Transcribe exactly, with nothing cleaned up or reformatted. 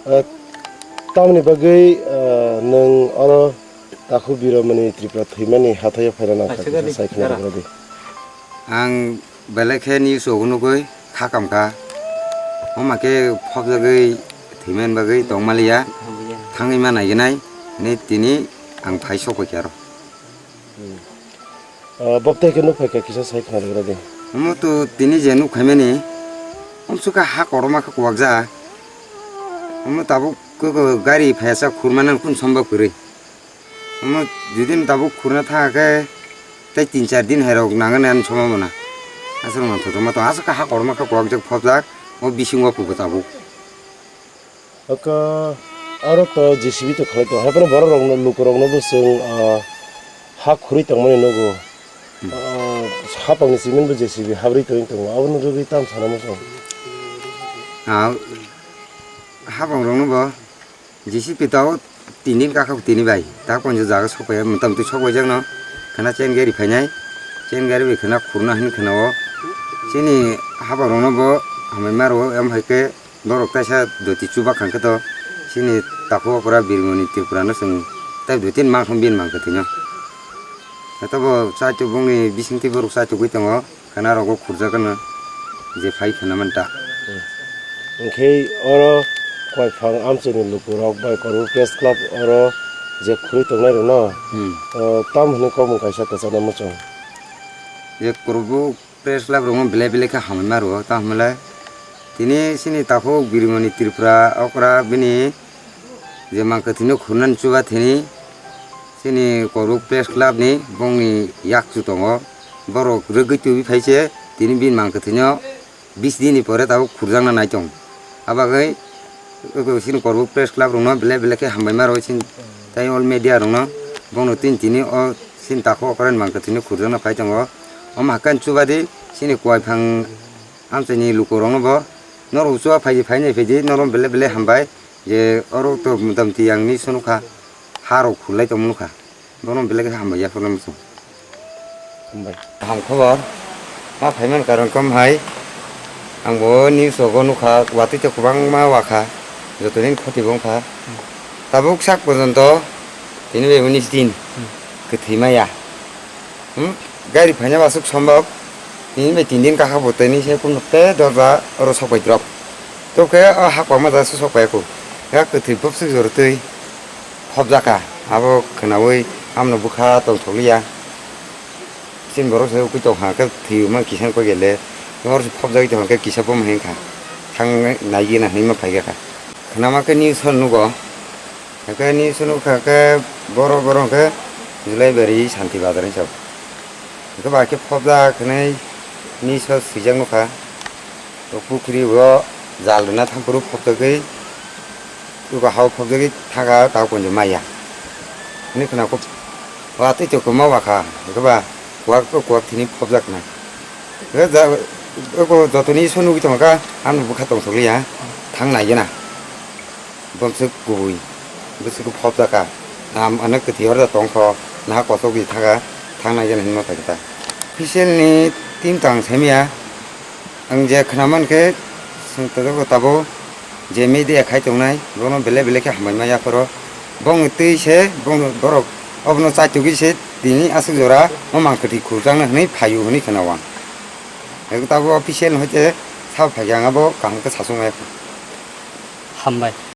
Ah, tamni bagwi, ah, nwng oro Takhu Biromani Tripura thwimani hathaio phaina nangkha, kisa sai khna rwdi. Ang belai khe news o nugwi kha kamkha. Omo khe phobjagwi thwimani bagwi tongmaliya. Thangwi ma naiginai hinwi tini ang phai sokphaikha khe aro. Hmm. Ah, boktai khe nuk phaikha, kisa sai khna rwdi. Omo to tini je nuk phaimani, omsukha ha kotorma khe kuwakjak. Omo tabuk khe gari phaiya sa khurmani kunu sombab kwrwi. Omo judino tabuk khurna thangkha khe tei tin char din hairok nangani ani sombabona. Aswk manthoto ma tong, aswk khe ha kotorma khe kuwakjak phobjak, o bisingo pubo tabuk. Aka aro to J C B to khlai to, hai phano borok rokno, luku rokno bo chwng, ah, ha khurwi tongmani nugo. Hmm. Ah, hapangni cement bo J C B habrwi tongwi tongo, abono rwgwi tam sana muchung. Ah, hapang rokno bo J C B to tini kakhok tini bai, ta konjo jaga sokpaiya, motamti sokpaijakno khana chain gari phainai, chain gari bai khana khurna hini khana o. Chini hapang rokno bo hamai maro, em hai khe Borok kaisa doti chuba khang khe to chini takhuk okra Birmoni Tripura no chwng tai doti ni mangkhang bini mang kwthwino. Joto bo chaitok bongni bisingtwi borok chaitogwi tongo, khwna rogo khurjak gana je phai khwna manta. Hwnkhe oro Koiphang amchaini lukurok bai Korbu Press Club oro je khurwi tongnai rokno, Hmm. o, tam hwnwi kokmung kaisa kwchangma muchung. Je Korbu Press Club rokno belai belai khe hambai ma rwo, tamo hwnle tini chini takhuk Birmoni Tripura okra bini je mang kwthwino khurnani chuba thini chini Korbu Press Club ni bongni yakchu tongo, borok rwgwi tubui phai se tini bini mang kwthwino bis din ni pore tabuk khurjakna nai tong. Abagwi Oko chini Korbu Press Club rokno belai belai khe hambai ma rwo chini tei all media rokno, bono tini tini o chini takhuk okra ni mang kwthwino khurjakna phai tongo. Omo hakhai chuba di chini Koiphang amchaini lukurokno bo norok chuba phai phai nai phai di norok belai belai hambai je oro to motamti ang ni sunu kha ha rok khurlai tongma nukha. Bono belai khe hambai yaphurna muchung. Hambai. Kaham khobor. Ma phaiman karon kam hai. Ang bo news rogo nukha, watwi to kwbangma wakha. Joto din khoti bo wngkha. Tabuk sak porjonto tini bai unis din kwthwi maya. Hmm? Gari phaina bo aswk sombok. Tini bai tin din kakha bo tini se kun te dorja oro sok bai drop. Tokhe o hak pangma da se sok bai ku. Ya kwthwi bopswk jor twi. Phobjakha, abo khwnaui amno bwkha tongthokliya. Chini borok se ukui tongkha khe thwiwi man kisa koi gele, hor se phobjagwi tongkha khe kisa bomo hinkha, thang nai gina hinwi ma phaikha. Khwnama khe news o nugo, hwnkhe news o nukha khe borok borok hwnkhe Julaibari Santi Bazar hinwi sao. Hwnkhe bai khe phobjak hinwi news o swijak nukha. O pukhri o jal rwna thang phuru phobjagwi, eko hao phobjagwi thaga ta konjo maya. Hwnwi khwna kho, watwi to kwma wakha, hwnkhe ba kuwak to kuwak thini phobjak nai. Hwnkhe ja, eko jotoni isu nugwi tongkha, ano bwkha tongthokliya, thang nai gena. Bwswk kubui, bwswk phobjakha. Am, ano kwthwi oro tongkho, naha kochok di thaga, thang nai gena hinma phaikha ta. Official ni team tang saimaya, ang je khwnaman khe, swng tabuk tabuk je media khai tongnai, bono belai belai khe hambai ma yaphoro. Bongni twi se, bongni borok, obono chaitugwi se, tini aswk jora, o mang kwthwi khurjakna hwnwi phaio hwnwi khwna o ang. Eko tabuk official hoite sabo phaikha, ang abo kaham khe sasung ma yakho. Hambai.